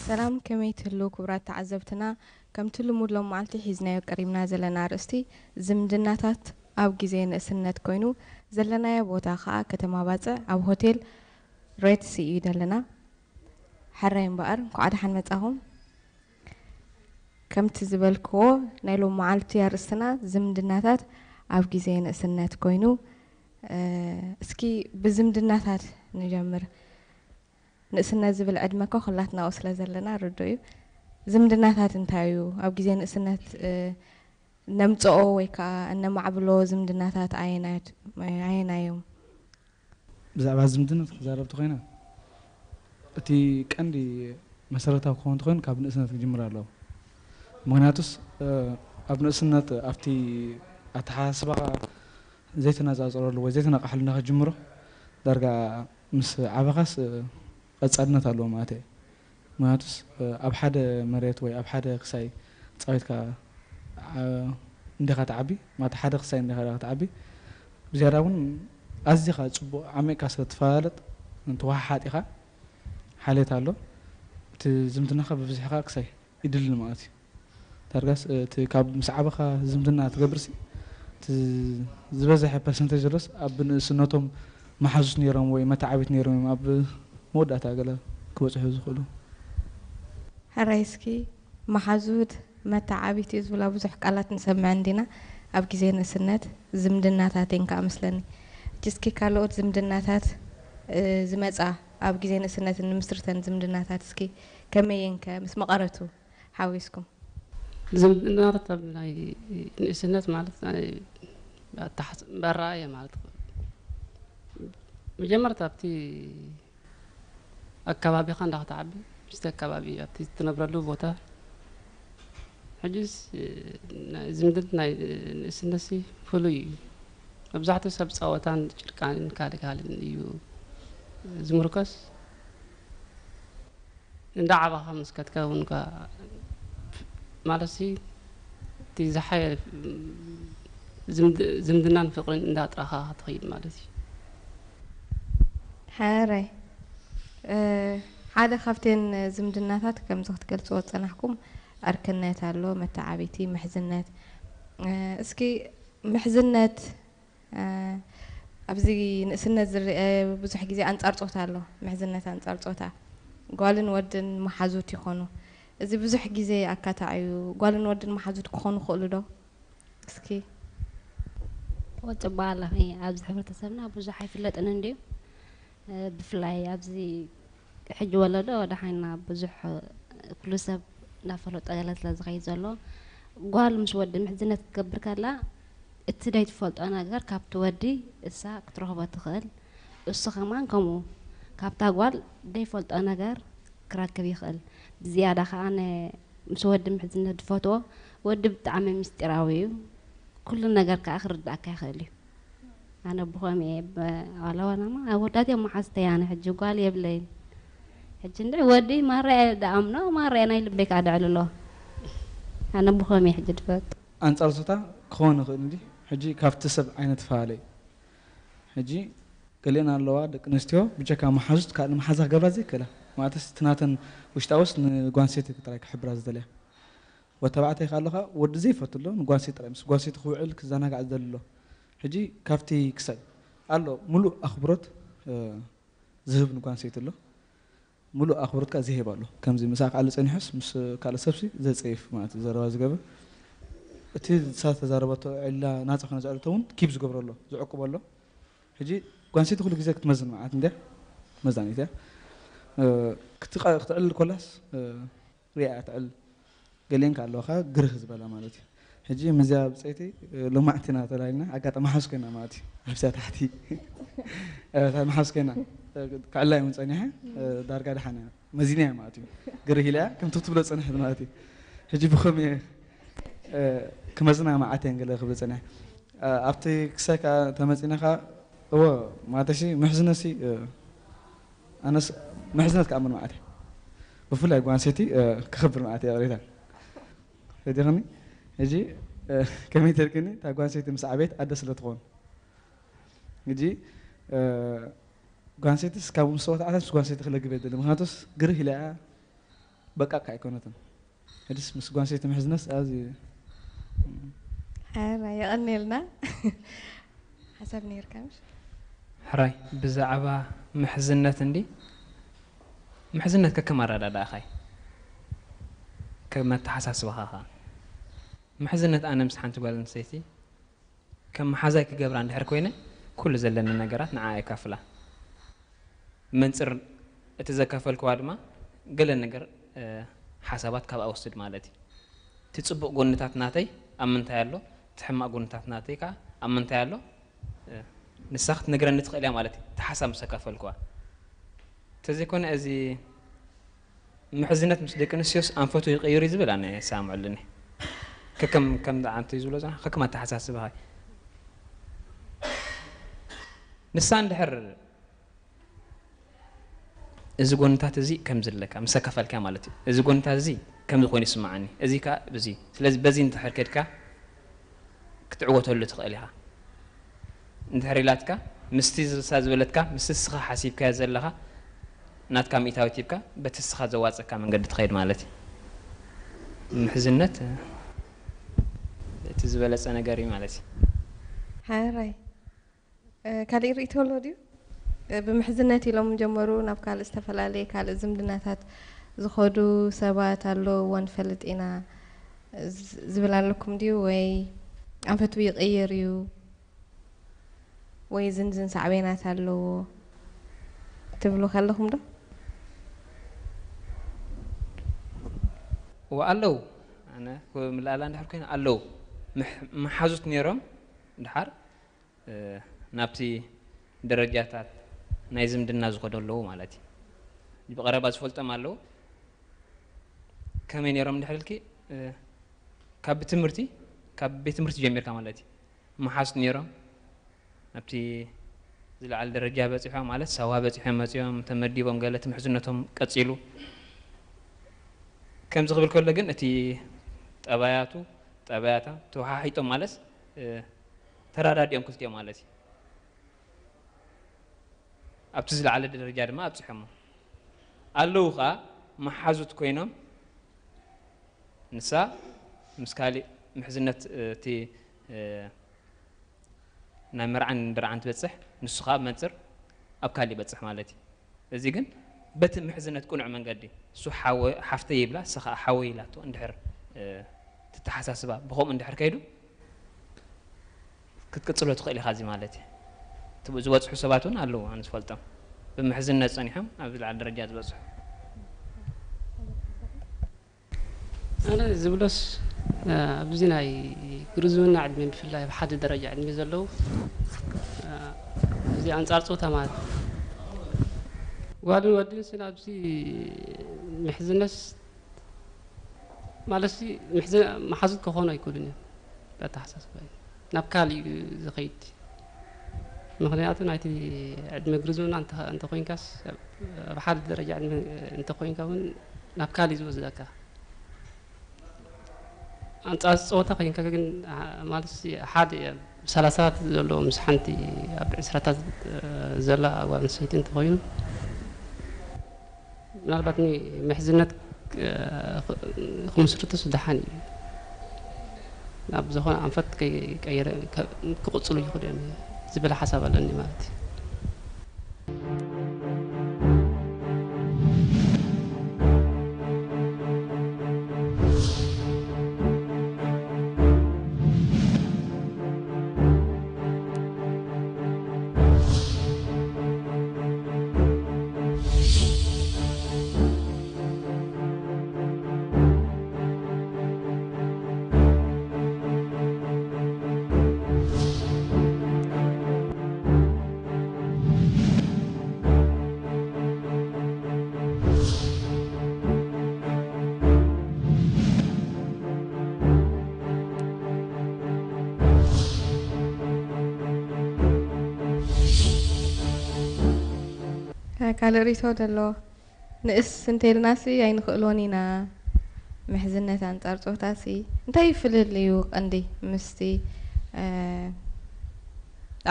ሰላም፣ ከመይ ትህልው ክቡራት ተዓዘብትና? ከምቲ ልሙድ ሎም መዓልቲ ሒዝናዮ ቀሪብና ዘለና ኣርእስቲ ዝምድናታት ኣብ ግዜ ንእስነት ኮይኑ፣ ዘለናዮ ቦታ ኸኣ ከተማ ባጽዕ ኣብ ሆቴል ሬትስ እዩ ዘለና። ሕራይ እምበኣር፣ እንኳዕ ደሓን መጻኹም። ከምቲ ዝበልክዎ፣ ናይ ሎም መዓልቲ ኣርእስትና ዝምድናታት ኣብ ግዜ ንእስነት ኮይኑ፣ እ፣ እስኪ ብዝምድናታት ንጀምር። ንእስነት ዝብል ዕድመ እኮ ኩላትና ኣብኡ ስለ ዘለና ርዱእ እዩ። ዝምድናታት እንታይ እዩ? ኣብ ግዜ ንእስነት፣ እ፣ ነምጽኦ ወይ ከኣ እነማዕብሎ ዝምድናታት ኣየናት-፣ ኣየናዮም? ብዛዕባ ዝምድና ክትዛረብ ተኾይና፣ እቲ ቀንዲ መሰረታዊ ክኸውን ተኾይኑ ካብ ንእስነት ክጅምር ኣለዎ። ምኽንያቱስ፣ እ፣ ኣብ ንእስነት ኣብቲ ኣተሓሳስባኻ ዘይተነጻጸረሉ ወይ ዘይተነቃሕሉ እንዳኸጅምሮ፣ ዳርጋ ምስ ዓበኻስ፣ እ፣ ቀጻልነት ኣለዎ ማለት እየ። ምኽንያቱስ፣ እ፣ ኣብ ሓደ መሬት ወይ ኣብ ሓደ ክሳይ ጻዊትካ፣ ዓ-፣ እንዲኻ ትዓቢ፣ ማለት ሓደ ክሳይ እንዲኻ ትዓቢ፣ ብዝያዳ እውን ኣዚኻ ጽቡቕ ዓሚቕካ ስለ ትፈላለጥ፣ ትወሓሓጥ ኢኻ፣ ሓልዮት ኣሎ። እቲ ዝምድናኻ ብብዝሕኻ ክሳይ ይድልድል ማለት እዩ። ዳርጋስ፣ እ፣ እቲ ካብ ምስ ዓበኻ ዝምድና ትገብርሲ፣ እቲ ዝበዝሐ ፐርሰንቴጅ ዘሎስ ኣብ ንእስነቶም መሓዙት ነይሮም ወይ መተዓቢት ነይሮም እዮም ኣብ መወዳእታ ገለ ክበጽሑ ዝኽእሉ። ሕራይ እስኪ፣ መሓዙት፣ መተዓቢት እዩ ዝብላ ብዙሕ ቃላት ንሰምዕ እንዲና ኣብ ግዜ ንእስነት። ዝምድናታት እየን ከኣ መስለኒ። ሕጂ እስኪ ካልኦት ዝምድናታት፣ እ፣ ዝመጻ ኣብ ግዜ ንእስነት ንምስርተን ዝምድናታት እስኪ ከመይ እየን ከ ምስ መቐረቱ ሓዊስኩም? ዝምድናታት ኣብ ናይ ንእስነት ማለት ናይ ኣተሓስ-፣ መረኣየ ማለት መጀመርታ ኣብቲ ኣከባቢኻ እንዳኽትዓቢ ምስቲ ኣከባቢ ኣብቲ እትነብረሉ ቦታ። ሕጅስ ናይ ዝምድና ናይ ንእስነትሲ ፍሉይ እዩ። መብዛሕትኡ ሰብ ጸወታን ጭርቃንን ካልእ ካልእን እዩ ዝምርኮስ። እንዳ ዓባኻ ምስ ከድካ እውን እኳ ማለትሲ እቲ ዝሓየ ዝምድ-፣ ዝምድናን ፍቕርን እንዳጥራኻ ክትኸይድ ማለት እዩ። ሕራይ፣ እ፣ ሓደ ካብተን ዝምድናታት ከምዚ ክትገልጽዎ ዝጸናሕኩም ዕርክነት ኣሎ፣ መተዓቢቲ፣ ምሕዝነት። እ፣ እስኪ ምሕዝነት፣ እ፣ ኣብዚ ንእስነት ዝረአ ብዙሕ ግዜ ኣንጻር ጾታ ኣሎ። ምሕዝነት ኣንጻር ጾታ። ጓልን ወድን መሓዙት ይኾኑ። እዚ ብዙሕ ግዜ ኣካታዒ እዩ። ጓልን ወድን መሓዙት ክኾኑ ይኽእሉ ዶ? እስኪ። ጽቡቕ ኣለኺ። ኣብዚ ሕብረተሰብና ብዙሕ ኣይፍለጥን እንድዩ። እ፣ ብፍላይ ኣብዚ ሕጂ ወለዶ ደሓና ብዙሕ፣ እ፣ ኩሉ ሰብ እናፈለጦ ገለ ስለ ዝኸይድ ዘሎ፣ ጓል ምስ ወዲ ምሕዝነት ክትገብር ከላ፣ እቲ ዘይትፈልጦ ነገር ካብቲ ወዲ እሳ ክትረኽቦ ትኽእል። እሱ ከማን ከምኡ ካብታ ጓል ዘይፈልጦ ነገር ክረክብ ይኽእል። ብዝያዳ ከኣ ነ-፣ ምስ ወዲ ምሕዝነት ዝፈትዎ፣ ወዲ ብጣዕሚ ምስጢራዊ እዩ። ኩሉ ነገር ከኣ ክርድኣካ ይኽእል እዩ። ኣነ ብኸምኡ እየ፣ ብ-፣ ዋላ ዋላማ ኣወዳት እዮም መሓዝተይ፣ ኣነ ሕጂ ጓል የብለይን። ሕጂ እንድዒ ወዲ ማራ እየ ድኣምኖ፣ ማራ እየ ናይ ልበይ ከኣ ደዕልሎ። ኣነ ብኸምኡ እየ ሕጂ ድፈቱ። ኣንጻር ዞታ ክኸውን ይኽእል እንዲ፣ ሕጂ ካብቲ ሰብ ዓይነት ይፈላለ እዩ። ሕጂ ገሊአን ኣለዋ ደቂ ኣንስትዮ ብጀካ መሓዙት ካልእ መሓዛ ክገብራ ዘይክእላ። ማለትስ እቲ ናተን ውሽጣውስ ንጓንሴት ጥራይ ክሕብራ ዝደልያ። ወዲ ተባዕታይ ከኣ ኣለኻ ወዲ ዘይፈቱ ኣሎ፣ ንጓንሴት ጥራይ፣ ምስ ጓንሴት ክውዕል ክዘናጋዕ ዝደሊ ኣሎ። ሕጂ ካብቲ ክሳይ ኣሎ፣ ምሉእ ኣኽብሮት፣ እ፣ ዝህብ ንጓንሴት ኣሎ፣ ምሉእ ኣኽብሮት ከኣ ዘይህብ ኣሎ። ከምዚ ምሳኻ ኣለ ጸኒሑስ ምስ ካልእ ሰብሲ ዘጸይፍ ማለት እዩ ዘረባ ዝገብር። እቲ ንሳ ዝተዛረበቶ ዕላ ናጻ ኮነ ዘዕለቶ እውን ኪፕ ዝገብሮ ኣሎ፣ ዝዕቅቦ ኣሎ። ሕጂ ጓንሴት ኩሉ ግዜ ክትመዝን መዓት እንድያ፣ መዛኒት እያ። እ፣ ክትቐ-፣ ክትዕልል ኮላስ፣ እ፣ ሪኣ እያ ትዕልል። ገሊአን ከኣ ኣለዋ ከኣ ግርህ ዝበላ ማለት እዩ። ሕጂ ምዚኣ ብጸይቲ፣ እ፣ ሎማዕቲ ኢና ተላይልና፣ ኣጋጣሚ ሓዝ ኮይና ማለት እዩ። ኣብዚኣ ታሕቲ፣ እ፣ እታ መሓዝ ኮይና፣ እ፣ ክዕላ እውን ጸኒሐ፣ እ፣ ዳርጋ ደሓን እያ። መዚና እያ ማለት እዩ። ግርህ ኢላ እያ፣ ከምቲ ክትብሎ ጸንሐት ማለት እዩ። ሕጂ ብኸመይ እየ፣ እ፣ ክመዝና መዓት እየን ገለ ክብል ጸኒሐ። እ፣ ኣብቲ ክሳይ ከኣ ተመጺና ከኣ፣ እወ፣ ማለት እሺ፣ ምሕዝነትሲ፣ እ፣ ኣነስ ምሕዝነት ክኣምን መዓት እየ። ብፍላይ ጓል ኣንስተይቲ፣ እ፣ ከኽብር መዓት እየ፣ ይቕሬታ። ፈዲኽኒ? ሕጂ፣ እ፣ ከመይ ተልክኒ? እታ ጓል ኣንስተይቲ ምስ ዓበየት ኣደ ስለ ትኾን። ሕጂ፣ እ፣ ጓል ኣንስተይትስ ካብ ምስ ተባዕታይ ምስ ጓል ኣንስተይቲ ክለግብ የደሊ። ምኽንያቱስ ግርህ ኢላ እያ፣ በቃ ኣይኮነትን። ሕድስ ምስ ጓንሰይቲ ምሕዝነስ ኣዝዩ ሕራይ የቐንየልና። ሓሳብ ነይርካ ምሽ? ሕራይ ብዛዕባ ምሕዝነት እንዲ ምሕዝነት ከከም ኣረዳድኣኻይ ከመተሓሳስባኻ ኸዓ ምሕዝነት ኣነ ምስ ሓንቲ ጓል ኣንስተይቲ ከም መሓዛይ ክገብራ እንድሕር ኮይነ ኩሉ ዘለኒ ነገራት ንዓ የካፍላ። መንፅር እቲ ዘካፈልክዋ ድማ ገለ ነገር ሓሳባት ካብኣ ወስድ ማለት እዩ። እቲ ፅቡቕ ጎንታት ናተይ ኣብ ምንታይ ኣሎ፣ እቲ ሕማቕ ጎንታት ናተይ ከዓ ኣብ ምንታይ ኣሎ ንሳ ክትነግረኒ ትኽእል እያ ማለት እዩ። እቲ ሓሳብ ምስ ኣካፈልክዋ እንተዘይኮነ እዚ ምሕዝነት ምስ ደቂ ኣንስትዮስ ኣንፈቱ ይቕይር እዩ ዝብል ኣነ ይሰማምዐሉኒ። ከከም ከም ዓንቱ ዝብሎ ዝና ከከም ኣተሓሳስባኻ ንሳ እንድሕር እዚ ጎንታት እዚ ከም ዝለካ ምስ ኣካፈልካ ማለት እዩ። እዚ ጎንታት እዚ ከም ዝኾነ ይስምዓኒ፣ እዚ ከ እዚ ስለዚ በዚ እንድሕር ከድካ ክትዕወተሉ ትኽእል ኢኻ። እንድሕር ኢላትካ ምስቲ ዝሳ ዝበለትካ ምስ እስኻ ሓሲብካዮ ዘለኻ ናትካ ሚእታዊት ሂብካ በቲ እስኻ ዘዋፀካ መንገዲ ትኸይድ ማለት እዩ። ምሕዝነት እቲ ዝበለፀ ነገር እዩ ማለት እዩ። ሓራይ ካልእ ርእቶ ኣሎ ድዩ? ብምሕዝነት ኢሎም ጀመሩ ናብ ካልእ ዝተፈላለየ ካልእ ዝምድናታት ዝኸዱ ሰባት ኣሎ እዎ ንፈልጥ ኢና ዝብል ኣለኩም ድዩ? ወይ ኣንፈቱ ይቕይር እዩ ወይ ዝንዝን ሳዕቤናት ኣለዎ ትብሉ ከለኹም ዶ? እዋ ኣለዉ ኣነ ምልኣላ እንድሕር ኮይና ኣለዉ መሓዙት ነይሮም ድሓር ናብቲ ደረጃታት ናይ ዝምድና ዝኸዱ ኣለዉ ማለት እዩ። ብቐረባ ዝፈልጦም ኣለዉ። ከመይ ነይሮም እንድሕር ኢልኪ ካብ ትምህርቲ ካብ ቤት ትምህርቲ ጀሚርካ ማለት እዩ መሓዙት ነይሮም ናብቲ ዝለዓለ ደረጃ በፂሖም ማለት ሳዋ በፂሖም መፂኦም ተመዲቦም ገለ ትምሕዝነቶም ቀፂሉ ከምዚ ክብል ከሎ ግን እቲ ጠባያቱ ጠባያታ ተወሓሒጦም ማለት ተራዳዲኦም ክልቲኦም ማለት እዩ ኣብቲ ዝለዓለ ደረጃ ድማ ኣብፂሖሞ ኣለዉ ከዓ መሓዙት ኮይኖም ንሳ ምስ ካሊእ ምሕዝነት እቲ ናይ መርዓን ድርዓን ትበፅሕ ንሱ ከዓ መንፅር ኣብ ካሊእ ይበፅሕ ማለት እዩ እዚ ግን በቲ ምሕዝነት ቅኑዕ መንገዲ እሱ ሓፍተይ ይብላ እሳ ከዓ ሓወይ ኢላቶ እንድሕር ትተሓሳስባ ብከምኡ እንድሕር ከይዱ ክትቅፅሎ ትኽእል ኢኻ እዚ ማለት እዩ ዝበፅሑ ሰባት እውን ኣለዉ ኣነ ዝፈልጦም ብምሕዝነት ፀኒሖም ኣብ ዝለዓለ ደረጃ ዝበፅሑ ኣነ ዝብሎስ ኣብዚ ናይ ግርዝውና ዕድመ ብፍላይ ኣብ ሓደ ደረጃ ዕድመ ዘለዉ እዚ ኣንፃር ፆታ ማለት ጓልን ወድን ስን ኣብዚ ምሕዝነስ ማለት መሓዙት ክኾኑ ኣይክእሉን እዮም ኣተሓሳስባ እዩ ናብ ካልእ እዩ ዝኸይድ ምኽንያቱ ናይቲ ዕድመ ግርዝውና እንተኾይንካስ ኣብ ሓደ ደረጃ ዕድመ እንተኾይንካ እውን ናብ ካልእ ዝወስደካ ኣንፃር ፀወታ ኮይንካ ግን ማለት ሓደ ሰላሳታት ዘለዎ ምስ ሓንቲ ኣብ ዕስራታት ዘላ ጓል ኣንስተይቲ እንተኮይኑ ምናልባት ምሕዝነት ክምስርቱስ ደሓን እዩ ናብ ዝኾነ ኣንፈት ክቕፅሉ ይኽእሉ እዮም ዝብል ሓሳብ ኣለኒ ማለት እዩ ካልእ ሪቶ ደሎ ንእስ እንተልናሲ ኣይንኽእሎን ኢና ምሕዝነት ኣንጻር ጾታሲ እንታይ ፍልልዩ ቀንዲ ምስቲ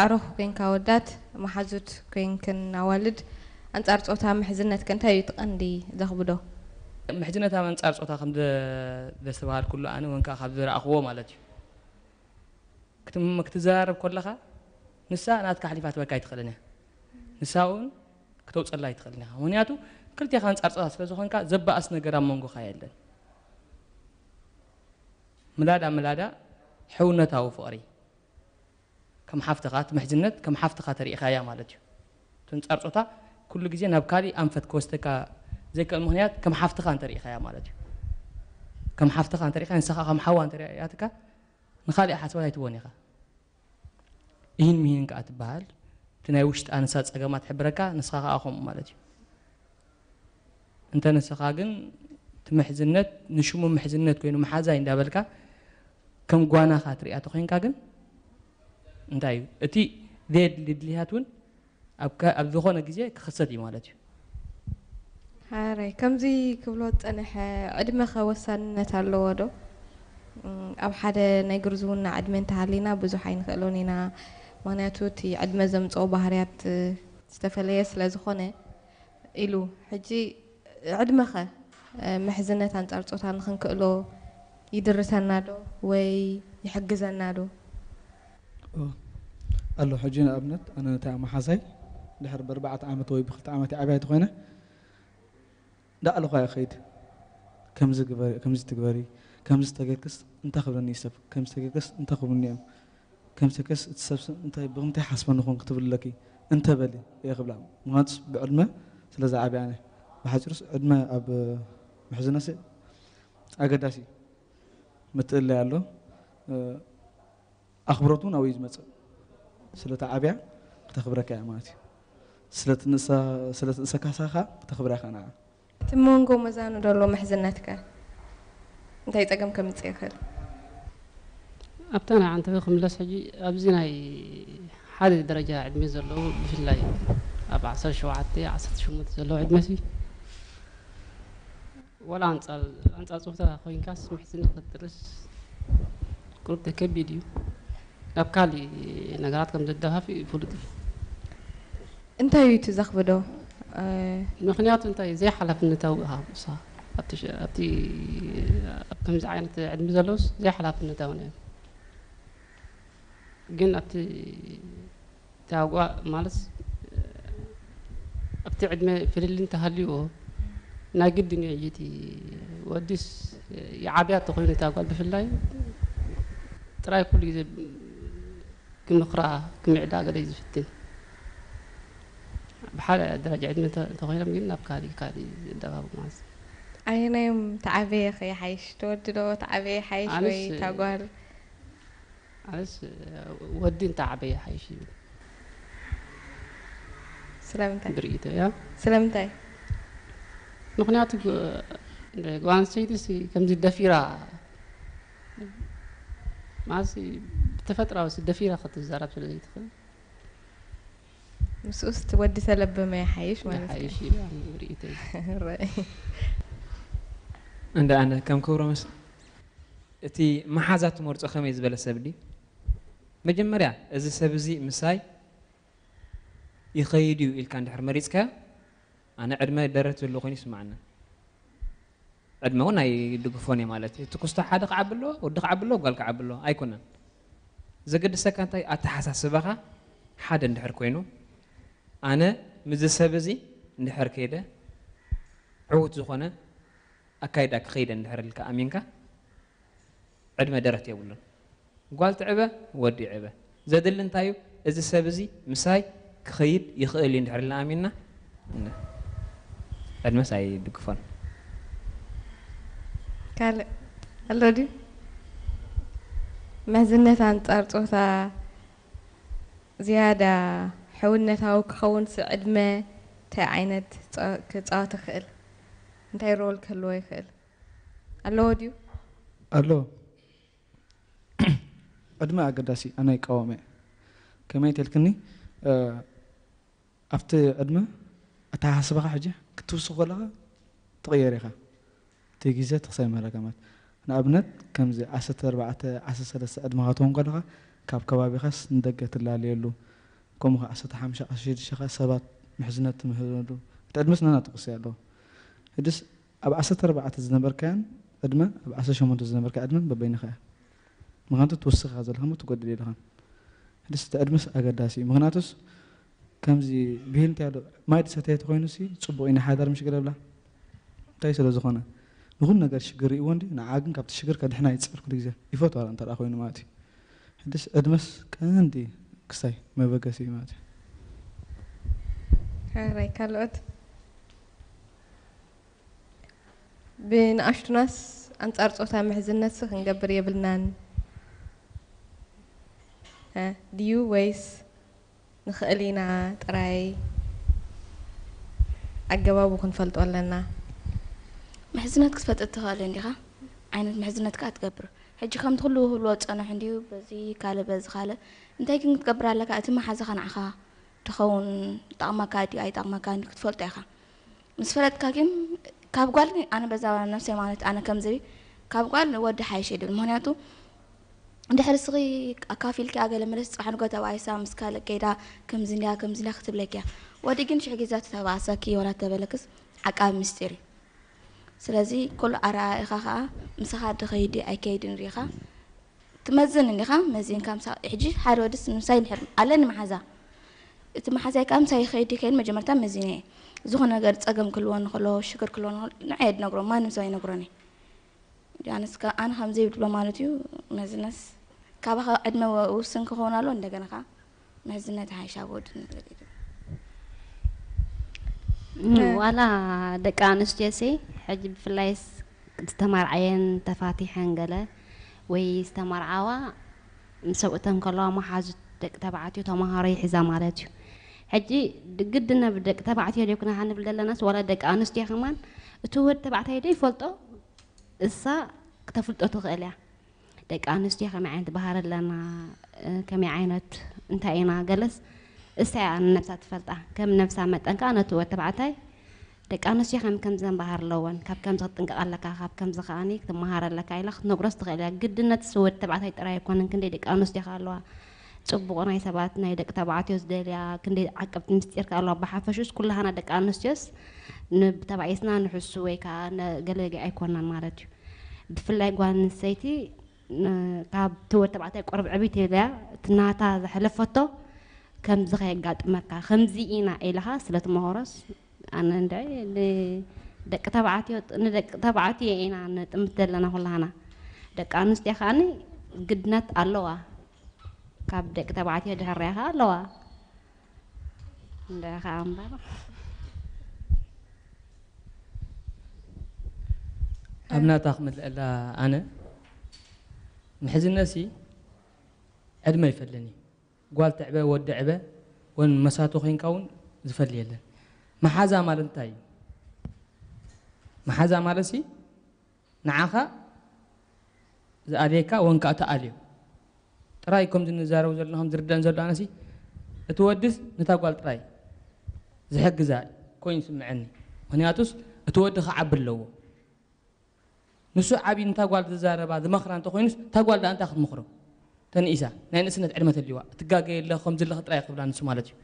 ኣዕሩኽ ኮንካ ኣወዳት መሓዙት ኮንክን ኣዋልድ ኣንጻር ጾታ ምሕዝነትከ እንታይ እዩ እቲ ቀንዲ ዘኽብዶ? ምሕዝነት ኣብ ኣንጻር ጾታ ከም ዘ-፣ ዘስተብሃልኩሉ ኣነ እውን ከዓ ካብ ዝረኣኽዎ ማለት እዩ። ክትም-፣ ክትዘራረብ ከለኻ ንሳ ናትካ ኣሕሊፋ ትበካ ኣይትኽእልን እያ። ንሳ እውን ክተውፀላ ኣይትኽእልን ኢኻ። ምኽንያቱ ክልቴኻ ኣንጻር ጾታ ስለ ዝኾንካ ዘባእስ ነገር ኣብ መንጎኻ የለን። ምላዳ ምላዳ ሕውነታዊ ፍቕሪ። ከም ሓፍትኻ፣ እቲ ምሕዝነት ከም ሓፍትኻ ተሪኢኻያ ማለት እዩ። እቲ ኣንጻር ጾታ ኩሉ ግዜ ናብ ካሊእ ኣንፈት ክወስደካ ዘይክእል ምኽንያት ከም ሓፍትኻ እንተሪኢኻያ ማለት እዩ። ከም ሓፍትኻ እንተሪኢኻ፣ ንስኻ ከም ሓዋ እንተሪኣትካ፣ ንኻሊእ ሓሳባት ኣይትህቦን ኢኻ። ኢሂን ምሂን ከኣ ትበሃል። እቲ ናይ ውሽጣ ንሳ ጸገማ ትሕብረካ፣ ንስኻ ከኣ ከምኡ ማለት እዩ። እንተ ንስኻ ግን እቲ ምሕዝነት ንሽሙ ምሕዝነት ኮይኑ መሓዛይ እንዳበልካ ከም ጓናኻ ትሪኣ ተኾይንካ ግን እንታይ እዩ? እቲ ዘየድሊ ድልያት እውን ኣብ ከ-፣ ኣብ ዝኾነ ግዜ ክኽሰት እዩ ማለት እዩ። ሓራይ፣ ከምዚ ክብሎ ዝጸንሐ፣ ዕድመኸ ወሳንነት ኣለዎ ዶ? እም፣ ኣብ ሓደ ናይ ግርዝውና ዕድመ እንተሃሊና ብዙሕ ኣይንኽእሎን ኢና። ምኽንያቱ እቲ ዕድመ ዘምጽኦ ባህርያት ዝተፈለየ ስለ ዝኾነ ኢሉ። ሕጂ ዕድመኸ፣ እ፣ ምሕዝነት ኣንጻር ጾታ ንኽንክእሎ ይድርሰና ዶ ወይ ይሕግዘና ዶ? ኦ፣ ኣሎ። ሕጂ ንኣብነት ኣነ ነታ መሓዛይ ድሕሪ ብኣርባዕተ ዓመት ወይ ብክልተ ዓመት ይዓብያ ተኾይነ፣ ዳዕልኳ ይኸይድ። ከምዚ ግበሪ፣ ከምዚ ትግበሪ፣ ከምዚ ተገርክስ እንታይ ክብለኒ እዩ ሰብ፣ ከምዚ ተገርክስ እንታይ ክብሉኒ እዮም፣ ከምዚ ተገርክስ እቲ ሰብስ እንታይ፣ ብምንታይ ሓስበኒ ኾን ክትብለኪ፣ እንተ በሊ እየ ክብላ። ምኽንያቱስ ብዕድመ ስለ ዝዓብያ ኣነ። ብሓጺሩስ ዕድመ ኣብ ምሕዝነትሲ ኣገዳሲ እዩ። ምትእልላይ ኣሎ። እ፣ ኣኽብሮት እውን ኣብኡ እዩ ዝመጽእ። ስለ እታ ዓብያ ክተኽብረካ እያ ማለት እዩ። ስለ እቲ ንእሳ-፣ ስለ እቲ ንእሰካ ሳኻ ክተኽብራ ኢኻ ንዓ። እቲ መንጎ መዛኑ ዘሎ ምሕዝነትከ እንታይ ጸገም ከምጽእ ይኽእል? ኣብታ ናይ ዓንተበ ክምለስ፣ ሕጂ ኣብዚ ናይ ሓደ ደረጃ ዕድመ ዘለዉ ብፍላይ ኣብ ዓሰርተ ሸውዓተ፣ ዓሰርተ ሸሞንተ ዘለዉ ዕድመሲ፣ ወላ ኣንጻር፣ ኣንጻር ጾታ ኮይንካስ ምሕዝነት ክትጥርስ ቁርብ ከቢድ እዩ። ናብ ካሊእ ነገራት ከም ዘደፋፍእ ፍሉጥ እዩ። እንታይ እዩ እቲ ዘኽብዶ? እ፣ ምኽንያቱ እንታይ? ዘይሓላፍነታዊ ኢኻ ንስኻ። ኣብቲ ሸ-፣ ኣብቲ፣ ኣብ ከምዚ ዓይነት ዕድመ ዘለውስ ዘይሓላፍነታዊ እዮም። ግን ኣብቲ ታጓ ማለት ኣብቲ ዕድመ ፍልልይ እንተሃልዩዎ ናይ ግድን እዩ። ሕጂ እቲ ወዲስ ይዓብያ ተኾይኑ እታ ጓል ብፍላይ ጥራይ ኩሉ ግዜ ክምኽራ ክምዕዳ ገለ እዩ ዝፍትን። ብሓደ ደረጃ ዕድመ እንተ-፣ እንተኾይኖም ግን ናብ ካሊእ ካሊእ ዘደባቡ ማለት እዩ። ኣየናዮም ተዓበየ ከ ይሓይሽ? ተወዲ ዶ ተዓበየ ይሓይሽ ኣነስ ወይ እታ ጓል? ኣነስ ወዲ እንተዓበየ ይሓይሽ ይብል። ስለምንታይ? ብርእይቶ እያ። ስለምንታይ? ምኽንያቱ ግ-፣ ጓል ኣንስተይቲ ሲ ከምዚ ደፊራ ማለት ሲ ብተፈጥራዊ ሲ ደፊራ ክትዛረብ ስለ ዘይትኽእል። ምስኡስ እቲ ወዲ ተለበመ ይሓይሽ ማለት እዩ። ይሓይሽ እዩ፣ ኣነ ብርእይተይ። ራይ። እንዳ ኣነ ከም ክብሮ መስ-፣ እቲ መሓዛ ትመርጾ ከመይ ዝበለ ሰብ ድዩ? መጀመርያ እዚ ሰብ እዚ ምሳይ ይኸይድ እዩ ኢልካ እንድሕር መሪጽካዮ፣ ኣነ ዕድመ ደረት ዘለዎ ኮይኑ ይስምዓኒ። ዕድመ እውን ኣይድግፎን እየ ማለት እዩ። እቲ ክስቶ ሓደ ክዓቢ ኣለዎ፣ ወዲ ክዓቢ ኣለዎ፣ ጓል ክዓቢ ኣለዎ ኣይኮነን። ዘገድሰካ እንታይ? ኣተሓሳስባኻ ሓደ እንድሕር ኮይኑ፣ ኣነ ምስዚ ሰብ እዚ እንድሕር ከይደ፣ ዕዉት ዝኾነ ኣካይዳ ክኸይደ እንድሕር ኢልካ ኣሚንካ፣ ዕድመ ደረት የብሉን። ጓል ትዕበ፣ ወዲ ይዕበ። ዘድሊ እንታይ እዩ? እዚ ሰብ እዚ ምሳይ ክኸይድ ይኽእል እዩ እንድሕር ኢልና ኣሚንና፣ ን-፣ ዕድመስ ኣይድግፎን። ካልእ ኣሎ ድዩ? ምሕዝነት ኣንጻር ጾታ ዝያዳ ሕውነታዊ ክኸውንስ ዕድመ እንታይ ዓይነት ጸ-፣ ክጻወት ይኽእል? እንታይ ሮል ክህልዎ ይኽእል? ኣለዎ ድዩ? ኣሎ። ዕድመ ኣገዳሲ፣ ኣነ ይቃወም እየ። ከመይ ተልክኒ፣ እ፣ ኣብቲ ዕድመ ኣተሓሳስባኻ ሕጂ ክትውስኽ ከለኻ ትቕየር ኢኻ። እቲ ግዜ ትኽሰብ ይመለካ ማለት። ንኣብነት፣ ከምዚ ዓሰርተ ኣርባዕተ፣ ዓሰርተ ሰለስተ ዕድመኻ ትኸውን ከለኻ፣ ካብ ከባቢኻስ ንደገ ትላለየሉ፣ ከምኡ ኸዓ ዓሰርተ ሓሙሽተ፣ ዓሰርተ ሽዱሽተ ኸዓ ሰባት ምሕዝነት ትምህረሉ። እቲ ዕድመስ ነናቱ ክሰይ ኣለዎ። ሕድስ ኣብ ዓሰርተ ኣርባዕተ ዝነበርካያን ዕድመ ኣብ ዓሰርተ ሸሞንተ ዝነበርካ ዕድመን በበይንኻ እያ። ምኽንያቱ ትውስኻ ዘለኻ እሞ ትጎድል የለኻን። ሕድስ እቲ ዕድመስ ኣገዳሲ እዩ። ምኽንያቱስ ከምዚ ብሂል እንታይ ኣሎ፣ ማይ ዝሰተየ ተኾይኑ ሲ ጽቡቕ እዩ፣ ናይ ሓዳር ምሽግር የብላ። እንታይ ስለ ዝኾነ ንኹሉ ነገር ሽግር ይእዎ እንዲ፣ ንዓ ግን ካብቲ ሽግር ከድሕና ይጽዕር ኩሉ ግዜ። ይፈትዋ እንተ ደኣ ኮይኑ ማለት እዩ። ሕድስ ዕድመስ ቀንዲ ክሳይ መበገሲ እዩ ማለት እዩ። ሕራይ ካልኦት ብንኣሽቱናስ ኣንጻር ጾታ ምሕዝነትሲ ክንገብር የብልናን እ፣ ድዩ ወይስ ንኽእል ኢና ጥራይ ኣገባቡ ክንፈልጦ ኣለና? ምሕዝነት ክትፈልጥ ትኽእል እንዲኻ ዓይነት ምሕዝነት ከኣ ትገብር። ሕጂ ከምቲ ኩሉ ክህልዎ ዝጸንሑ እንድዩ በዚ ካልእ በዚ ካልእ እንታይ ግን ክትገብር ኣለካ እቲ መሓዛኻ ንዓኻ ድኸውን ይጠቕመካ ድዩ ኣይጠቕመካን ድዩ ክትፈልጦ ኢኻ። ምስ ፈለጥካ ግን ካብ ጓል ኣነ በዛ ነብሰይ ማለት ኣነ ከምዚ ካብ ጓል ወዲ ሓይሽ ይብል ምክንያቱ ድሕሪ ስኺ ኣካፊልኪ ኣገለ መለስ ጽባሕ ንጎ ተባኢሳ ምስ ካልእ ከይዳ ከምዚ እንድያ ከምዚ እንድያ ክትብለኪ እያ። ወዲ ግን ሽሕ ግዜ ተተባእሰኪ ወላ ተበለክስ ዓቃቢ ምስጢር እዩ። ስለዚ ኩሉ ኣረኣእኻ ከኣ ምሳኻ ድኸይድ ኣይከይድን ሪኢኻ ትመዝን እንዲኻ መዚንካ ምሳ ሕጂ ሓደ ወድስ ምሳይ ድሕር ኣለኒ መሓዛ እቲ መሓዛይ ከኣ ምሳይ ይኸይድ ይከይድ መጀመርታ መዚነ እየ ዝኾነ ነገር ጸገም ክልወኒ ከሎ ሽግር ክልወኒ ከሎ ንዓየ ድነግሮ ማንም ሰብ ኣይነግሮን እየ ኣነስ ኣነ ከም ዘይብሎ ማለት እዩ መዝነስ ካባኻ ዕድመ ውስን ክኸውን ኣሎ እንደገና ከኣ መዝነት ሓይሻ ወድን ዋላ ደቂ ኣንስትዮ ሲ ሕጂ ብፍላይስ ዝተማርዓየን ተፋቲሐን ገለ ወይ ዝተመርዓዋ ምስ ሰብኡተን ከለዋ መሓዙት ደቂ ተባዕትዮ ተምሃሮ ይሕዛ ማለት እዩ። ሕጂ ግድነ ብደቂ ተባዕትዮ ዶ ክነሃ ንብል ዘለናስ ዋላ ደቂ ኣንስትዮ ከማን እቲ ወድ ተባዕታይ ዶ ይፈልጦ እሳ ክተፍልጦ ትኽእል እያ። ደቂ ኣንስትዮ ከመይ ዓይነት ባህሪ ኣለና፣ ከመይ ዓይነት እንታይ ኢና ገለስ እሳ እያ ንነብሳ ትፈልጣ። ከም ነብሳ መጠን ከዓ ነቲ ወድ ተባዕታይ ደቂ ኣንስትዮ ከም ከምዘን ባህር ኣለወን፣ ካብ ከምዚ ክትጥንቀቕ ኣለካ፣ ካብ ከምዚ ከዓኒ ክትመሃር ኣለካ ኢላ ክትነግሮስ ትኽእል እያ። ግድነት እሱ ወድ ተባዕታይ ጥራይ ኣይኮነን፣ ክንደይ ደቂ ኣንስትዮ ከ ኣለዋ ጽቡቕ ናይ ሰባት ናይ ደቂ ተባዕትዮ ዝደልያ፣ ክንደይ ዓቀብቲ ምስጢር ከ ኣለዋ። ብሓፈሽኡስ ኩላህና ደቂ ኣንስትዮስ ንተባኢስና ንሕሱ ወይ ከዓ ገለገ ኣይኮናን ማለት እዩ። ብፍላይ ጓል ኣንስተይቲ ካብ እቲ ወድ ተባዕታይ ቁርብ ዕብይቲ ኢለያ እቲ ናታ ዘሕለፈቶ ከምዚ ከየጋጥመካ ከምዚ ኢና ኢልኻ ስለ ትመሃሮስ ኣነ እንድዒ ንደቂ ተባዕትዮ ንደቂ ተባዕትዮ ኢና ንጥምት ዘለና ኩላህና ደቂ ኣንስትዮ ከዓኒ ግድነት ኣለዋ ካብ ደቂ ተባዕትዮ ድሕር ሪኣ ከዓ ኣለዋ እንድዒ ከዓ እምበር ኣብ ናታ ክምልአላ ኣነ ምሕዝነሲ ዕድመ ይፈልን እዩ ጓል ትዕበ ወዲ ዕበ ወን መሳቱ ኮይንካ እውን ዝፈሊ የለን መሓዛ ማለት እንታይ እዩ መሓዛ ማለት ሲ ንዓኻ ዝኣልየካ ወን ከዓ ትኣልዮ ጥራይ ከምዚ ንዛረቡ ዘለና ከም ዝርደን ዘሎ ኣነሲ እቲ ወድስ ነታ ጓል ጥራይ ዝሕግዛ ኮይኑ ይስምዐኒ ምክንያቱስ እቲ ወዲ ክዓቢ ኣለዎ ንሱ ዓብዪ ንታ ጓል ዝዛረባ ዝመኽራ እንተኮይኑስ እታ ጓል ደኣ እንታይ ክትምኽሮ ተንኢሳ ናይ ንእስነት ዕድመ ተልዋ ትጋገየ ኣለኺ ከምዚ ኣለኺ ጥራይ ክብላ ንሱ ማለት እዩ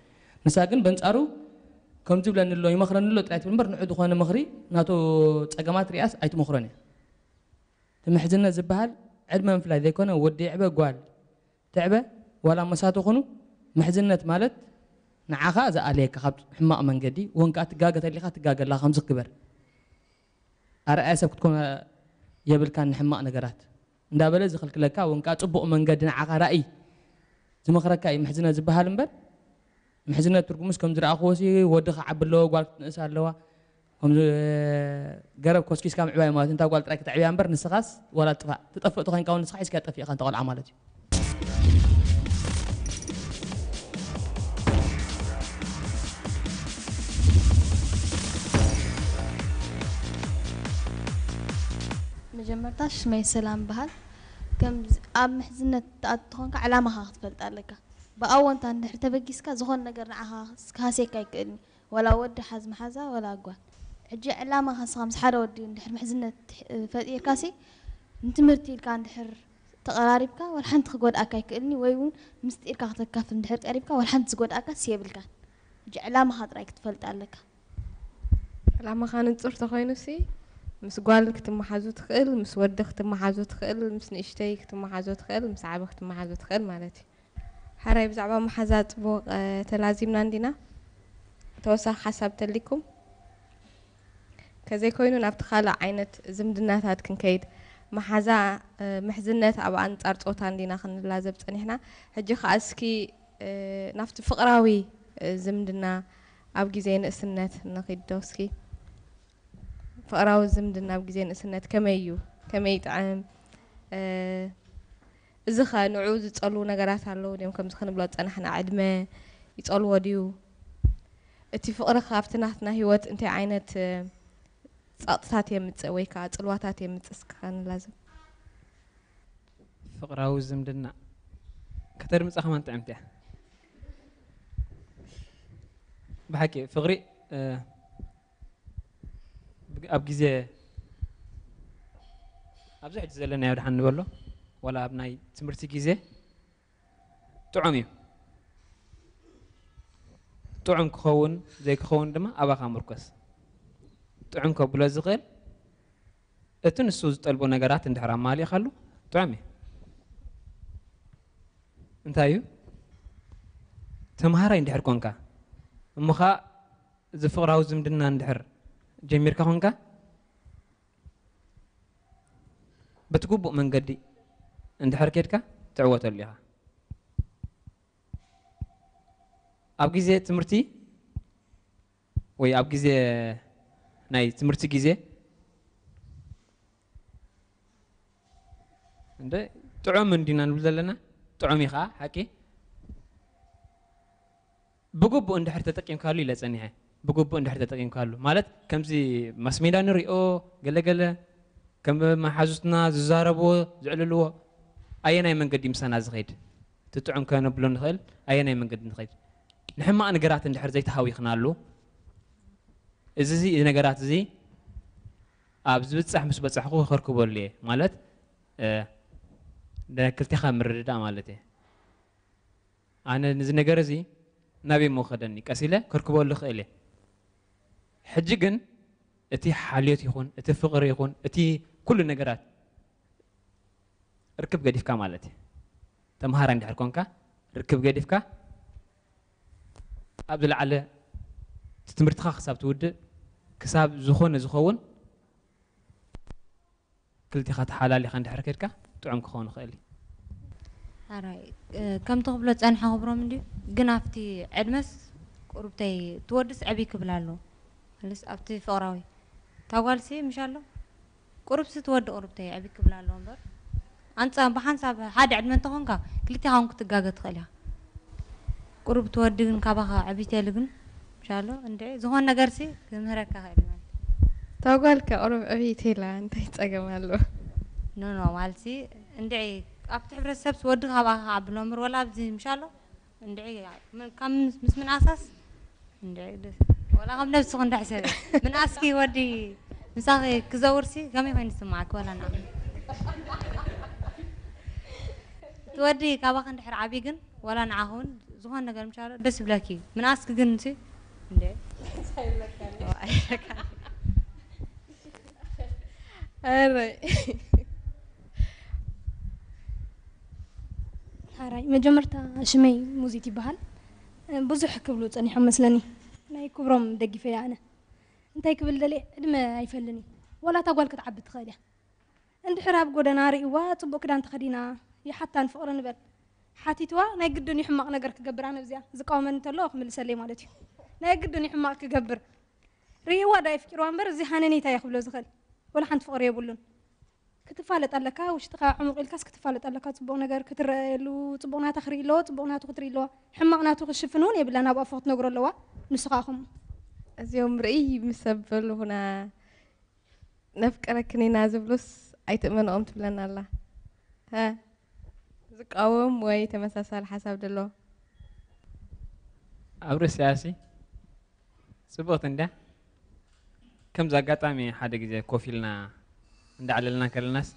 ንሳ ግን በንጻሩ ከምዚ ብለኒ ኣሎ ይመኽረኒ ኣሎ ጥራይ ትብል እምበር ንዑ ዝኾነ ምኽሪ ናቱ ጸገማት ሪኣስ ኣይትመኽሮን እያ እቲ ምሕዝነት ዝበሃል ዕድመ ምፍላይ ዘይኮነ ወዲ ይዕበ ጓል ትዕበ ዋላ መሳቱ ኩኑ ምሕዝነት ማለት ንዓኻ ዝኣለየካ ካብ ሕማቕ መንገዲ ወን ከዓ ትጋገ ተሊኻ ትጋገ ኣለኻ ከምዚ ክግበር ኣርኣያ ሰብ ክትኮን የብልካን ንሕማቕ ነገራት እንዳበለ ዝኽልክለካ ወን ከዓ ፅቡቕ መንገዲ ንዓኻ ራእይ ዝመኽረካ እዩ ምሕዝነት ዝበሃል እምበር ምሕዝነት ትርጉሙስ ከም ዝረኣኽዎ ሲ ወዲ ክዓቢ ኣለዎ ጓል ክትንእስ ኣለዋ ከምዚ ገረብ ኮስኪስካ ምዕባይ ማለት እንታ ጓል ጥራይ ክተዕብያ እምበር ንስኻስ ዋላ ጥፋእ ትጠፍእ ተኾይንካ እውን ንስኻ ሒዝካ ጠፊእኻ እንተ ቆልዓ ማለት እዩ መጀመርታ ሽመይ ሰላም በሃል ከም ኣብ ምሕዝነት ትኣቱ ተኾንካ ዕላማኻ ክትፈልጥ ኣለካ ብኣወንታ እንድሕር ተበጊስካ ዝኾነ ነገር ንዓኻ ክሃስየካ ኣይክእልን እዩ ወላ ወዲ ሓዝ መሓዛ ወላ ጓል ሕጂ ዕላማኻ ንስኻ ምስ ሓደ ወዲ እንድሕር ምሕዝነት ፈጢርካሲ ንትምህርቲ ኢልካ እንድሕር ተቐራሪብካ ወላ ሓንቲ ክጎድኣካ ኣይክእልን እዩ ወይ እውን ምስጢርካ ክተካፍል እንድሕር ቀሪብካ ወላ ሓንቲ ዝጎድኣካስ የብልካን ሕጂ ዕላማኻ ጥራይ ክትፈልጥ ኣለካ ዕላማኻ ንጹር ተኾይኑሲ ምስ ጓል ክትመሓዙ ትኽእል፣ ምስ ወዲ ክትመሓዙ ትኽእል፣ ምስ ንእሽተይ ክትመሓዞ ትኽእል፣ ምስ ዓቢ ክትመሓዞ ትኽእል ማለት እዩ። ሕራይ ብዛዕባ መሓዛ ጽቡቕ፣ እ፣ ተላዚምና እንዲና። ተወሳኺ ሓሳብ ተሊኩም? ከዘይኮይኑ ናብቲ ካልእ ዓይነት ዝምድናታት ክንከይድ። መሓዛ፣ እ፣ ምሕዝነት ኣብ ኣንጻር ጾታ እንዲና ክንላዘብ ጸኒሕና። ሕጂ ከኣ እስኪ፣ እ፣ ናብቲ ፍቕራዊ፣ እ፣ ዝምድና ኣብ ግዜ ንእስነት ንኺድ ዶ እስኪ? ፍቕራዊ ዝምድና ኣብ ግዜ ንእስነት ከመይ እዩ? ከመይ ይጥዕም? እ፣ እዚ ኸ ንዕኡ ዝጸልዉ ነገራት ኣለዉ ድዮም? ከምዚ ክንብሎ ዝጸናሕና ዕድመ ይጸልዎ ድዩ? እቲ ፍቕሪ ኸ ኣብቲ ናትና ህይወት እንታይ ዓይነት፣ እ፣ ጸቕጥታት የምጽእ ወይ ከኣ ጽልዋታት የምጽእ? እስኪ ኸ ንላዘብ። ፍቕራዊ ዝምድና ከተድምጻ ከማን ጥዕምቲ እያ። ብሓቂ ፍቕሪ፣ እ፣ ብ-፣ ኣብ ግዜ፣ ኣብዚ ሕጂ ዘለናዮ ድሓን ንበሎ፣ ዋላ ኣብ ናይ ትምህርቲ ግዜ ጥዑም እዩ። ጥዑም ክኸውን ዘይክኸውን ድማ ኣባኻ ምርኮስ። ጥዑም ከብሎ ዝኽእል እቲ ንሱ ዝጠልቦ ነገራት እንድሕር ኣማሊእካሉ ጥዑም እዩ። እንታይ እዩ? ተምሃራይ እንድሕር ኮንካ፣ እሞ ኸኣ እዚ ፍቕራዊ ዝምድና እንድሕር ጀሚርካ ኮንካ፣ በቲ ግቡእ መንገዲ እንድሕር ኬድካ ትዕወተሉ ኢኻ። ኣብ ግዜ ትምህርቲ ወይ ኣብ ግዜ ናይ ትምህርቲ ግዜ እንደ ጥዑም እንዲና ንብል ዘለና፣ ጥዑም እዩ ኸዓ ሓቂ። ብግቡእ እንድሕር ተጠቂምካሉ ኢለ ጸኒሐ። ብግቡእ እንድሕር ተጠቂምካሉ ማለት ከምዚ ማስሜዳ ንሪኦ ገለገለ ከም መሓዙትና ዝዛረብዎ ዝዕልልዎ ኣየናይ መንገዲ ምሳና ዝኸይድ? እቲ ጥዑም ከነብሎ ንኽእል ኣየናይ መንገዲ ንኸይድ? ንሕማቕ ነገራት እንድሕር ዘይተሃዊኽናሉ፣ እዚ፣ እዚ ነገራት እዚ ኣብ ዝብጻሕ ምስ በጻሕኩ ከርክበሉ እየ። ማለት፣ እ፣ ክልቴኻ ምርድዳእ ማለት እየ። ኣነ ነዚ ነገር እዚ ናበይ እሞ ክኸደኒ? ቀስ ኢለ ከርክበሉ እኽእል እየ። ሕጂ ግን እቲ ሓልዮት ይኹን፣ እቲ ፍቕሪ ይኹን፣ እቲ ኩሉ ነገራት ርክብ ገዲፍካ ማለት እዩ። ተምሃራይ እንድሕር ኮንካ፣ ርክብ ገዲፍካ፣ ኣብ ዝለዓለ እቲ ትምህርትኻ ክሳብ ትውድእ፣ ክሳብ ዝኾነ ዝኸውን ክልቲኻ ተሓላሊኻ እንድሕር ከድካ ጥዑም ክኸውን ይኽእል እዩ። ኣራይ፣ እ፣ ከምቲ ክብሎ ዝጸንሐ ክብሮም እንድዩ፣ ግን ኣብቲ ዕድመስ ቁሩብተይ ትወድስ ዕብይ ክብል ኣለዎ። ማለት ኣብቲ ፍቕራዊ፣ እታ ጓልሲ ምሽ ኣሎ፣ ቁሩብሲ ትወዲ ቁሩብተይ ዕብይ ክብል ኣለዎ እምበር፣ ኣንጻ ብሓንሳብ ሓደ ዕድመ እንተኾንካ፣ ክልቴኻ እውን ክትጋገ ትኽእል ኢኻ። ቁሩብ ትወዲ ግን ካባኻ ዕብይት ኢሉ ግን፣ ምሽ ኣሎ፣ እንድዒ፣ ዝኾነ ነገርሲ ክምህረካ ክእል ማለት። እታ ጓልከ ቁሩብ ዕብይት ኢላ፣ እንታይ ጸገም ኣለዎ? ኖ፣ ኖ፣ ማለትሲ፣ እንድዒ፣ ኣብቲ ሕብረተሰብሲ ወዲ ካባኻ ክዓቢ ኣሎ እምበር፣ ወላ ኣብዚ፣ ምሽ ኣሎ፣ እንድዒ፣ ምን-፣ ካብ ምስ፣ ምስ ምንኣሳስ፣ እንድዒ፣ ደስ፣ ወላ ከም ነብስኺ እንዳሕሰበ። ምንኣስኪ ወዲ ምሳኺ ክዘውርሲ ከመይ ኮይኑ ዝስምዓኪ? ወላ ንዓኺ። እቲ ወዲ ካባኺ እንድሕር ዓብዩ ግን፣ ወላ ንዓኺ እውን ዝኾነ ነገር ምሻሎ ደስ ይብለኪ። ምንኣስኪ ግን ሲ፣ እንዴ? ኣይብለካን። ኣረ። ሓራይ፣ መጀመርታ ሽመይ ሙዚት ይበሃል። ብዙሕ ክብሉ ጸኒሖም መስለኒ። ናይ ክብሮም ደጊፈ እየ ኣነ። እንታይ ክብል ደልየ፣ ዕድመ ኣይፈልን እዩ። ዋላ እታ ጓል ክትዓቢ ትኽእል እያ። እንድሕር ኣብ ጎደና ርእይዋ ጽቡቕ ክዳን ተኸዲና፣ ይሓታ ንፍቕሪ ንበል። ሓቲትዋ፣ ናይ ግድን እዩ ሕማቕ ነገር ክገብር፣ ኣነ ኣብዚኣ ዝቃወመኒ እንተሎ ክምልሰለይ ማለት እዩ። ናይ ግድን እዩ ሕማቕ ክገብር። ርእይዋ ዶ ኣየፍቂርዋ እምበር፣ እዚ ሃነኒ እንታይ እየ ክብሎ ዝኽእል? ወላ ሓንቲ ፍቕሪ የብሉን። ክትፋለጥ ኣለካ፣ ውሽጥኻ ዕሙቕ ኢልካስ ክትፋለጥ ኣለካ። ጽቡቕ ነገር ክትረኣየሉ፣ ጽቡቕ ናታ ክርኢ ኣለዎ፣ ጽቡቕ ናቱ ክትርኢ ኣለዋ። ሕማቕ ናቱ ክሽፍን እውን የብላን፣ ኣብኣ እፎ ክትነግሮ ኣለዋ። ንሱ ኸኣ ከምኡ። እዚኦም ርእይ ምስ ሰብ በልኹና፣ ነፍቅረክን ኢና ዝብሉስ ኣይትእመንኦም ትብለና ኣላ። ሀ፣ ዝቃወም ወይ ተመሳሳሊ ሓሳብ ደሎ? ኣብ ርእስያሲ ጽቡቕቲ እንድያ። ከምዚ ኣጋጣሚ ሓደ ግዜ ኮፍ ኢልና እንዳዕለልና ከለናስ፣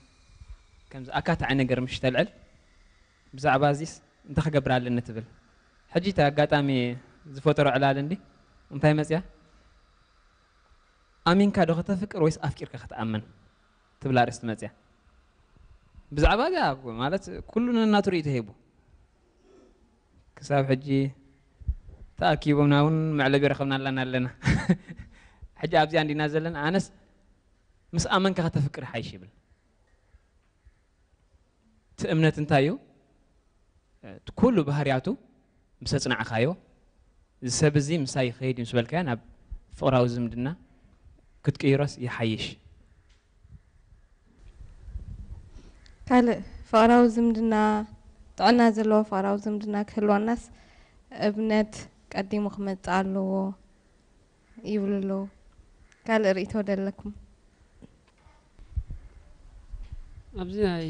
ከምዚ ኣካታዒ ነገር ምሽ ተልዕል፣ ብዛዕባ እዚስ እንታይ ክገብር ኣለኒ ትብል። ሕጂ እቲ ኣጋጣሚ ዝፈጠሮ ዕላል እንዲ እንታይ መጽያ? ኣሚንካ ዶ ከተፍቅር ወይስ ኣፍቂርካ ክትኣምን ትብል ኣርእስቲ መጽያ። ብዛዕባ እዚኣ ማለት ኩሉ ነናቱ ርእይቶ ሂቡ። ክሳብ ሕጂ ተኣኪቦምና እውን መዕለቢ ረኸብናላና ኣለና። ሕጂ ኣብዚኣ እንዲና ዘለና። ኣነስ ምስ ኣመንካ ከተፍቅር ሓይሽ ይብል። እቲ እምነት እንታይ እዩ? እቲ ኩሉ ባህርያቱ ምስ ኣጽናዕካዮ፣ እዚ ሰብ እዚ ምሳይ ይኸይድ እዩ ምስ በልካዮ፣ ናብ ፍቕራዊ ዝምድና ክትቅይሮስ ይሓይሽ። ካልእ ፍቕራዊ ዝምድና፣ ጥዕና ዘለዎ ፍቕራዊ ዝምድና ክህልወናስ እምነት ቀዲሙ ክመጽእ ኣለዎ ይብሉ ኣለዉ። ካልእ ርእይቶ ደለኩም? ኣብዚ ናይ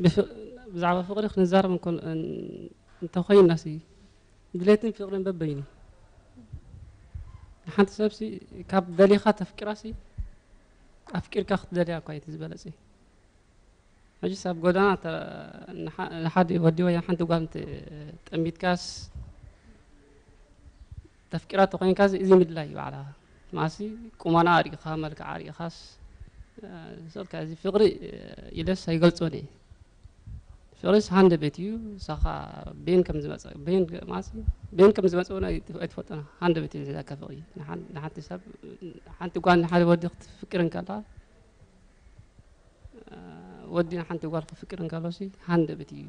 ብፍ- ብዛዕባ ፍቕሪ ክንዛረብ እንኮል- እን- እንተኾይናሲ ድሌትን ፍቕርን በበይኑ። ንሓንቲ ሰብሲ ካብ ደሊኻ ተፍቅራሲ ኣፍቂርካ ክትደልያ እኳ እቲ ዝበለጸ። ሕጂስ ኣብ ጎደና ተ- ንሓ- ንሓደ ወዲ ወይ ሓንቲ ጓል እንተ ጠሚትካስ ተፍቂራ ተኾይንካ እዚ ምድላይ እዩ ባዕላ ማሲ ቁመና ኣሪእኻ መልክዓ ኣሪእኻስ ሰልካ እዚ ፍቕሪ ኢለስ ኣይገልጾን እየ። ፍቕሪስ ሃንደበት እዩ። ሳኻ ቤን ከም ዝመጸ ቤን ማሲ ቤን ከም ዝመጸ እውን ኣይትፈልጦን። ሃንደበት እዩ ሒዛካ ፍቕሪ ንሓን- ንሓንቲ ሰብ ሓንቲ ጓል ንሓደ ወዲ ክትፍቅር እንከላ ወዲ ንሓንቲ ጓል ክፍቅር እንከሎሲ ሃንደበት እዩ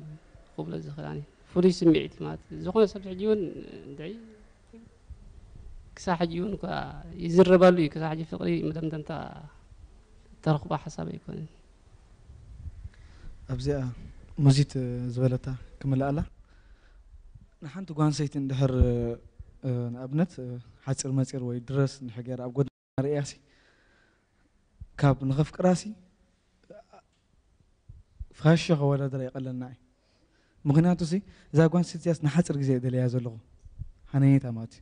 ክብሎ ዝኽእል ኣነ ፍሉይ ስምዒት እዩ ማለት እዩ። ዝኾነ ሰብ ሕጂ እውን እንድዒ ክሳብ ሕጂ እውን እኳ ይዝረበሉ እዩ። ክሳብ ሕጂ ፍቕሪ መደምደምታ ተረኽቦ ሓሳብ ኣይኮነን። ኣብዚኣ ሙዚት ዝበለታ ክምልኣላ ንሓንቲ ጓል ኣንስተይቲ እንድሕር ንኣብነት ሓፂር መፂር ወይ ድረስ እንድሕር ገይራ ኣብ ጎደና ርእያሲ ካብ ንኸፍቅራሲ ፋሾ ከወዳድራ ይቐለልና እዩ። ምኽንያቱ ሲ እዛ ጓል ኣንስተይቲ እዚኣስ ንሓፂር ግዜ ደልያ ዘለኹ ሃነኔታ ማለት እዩ።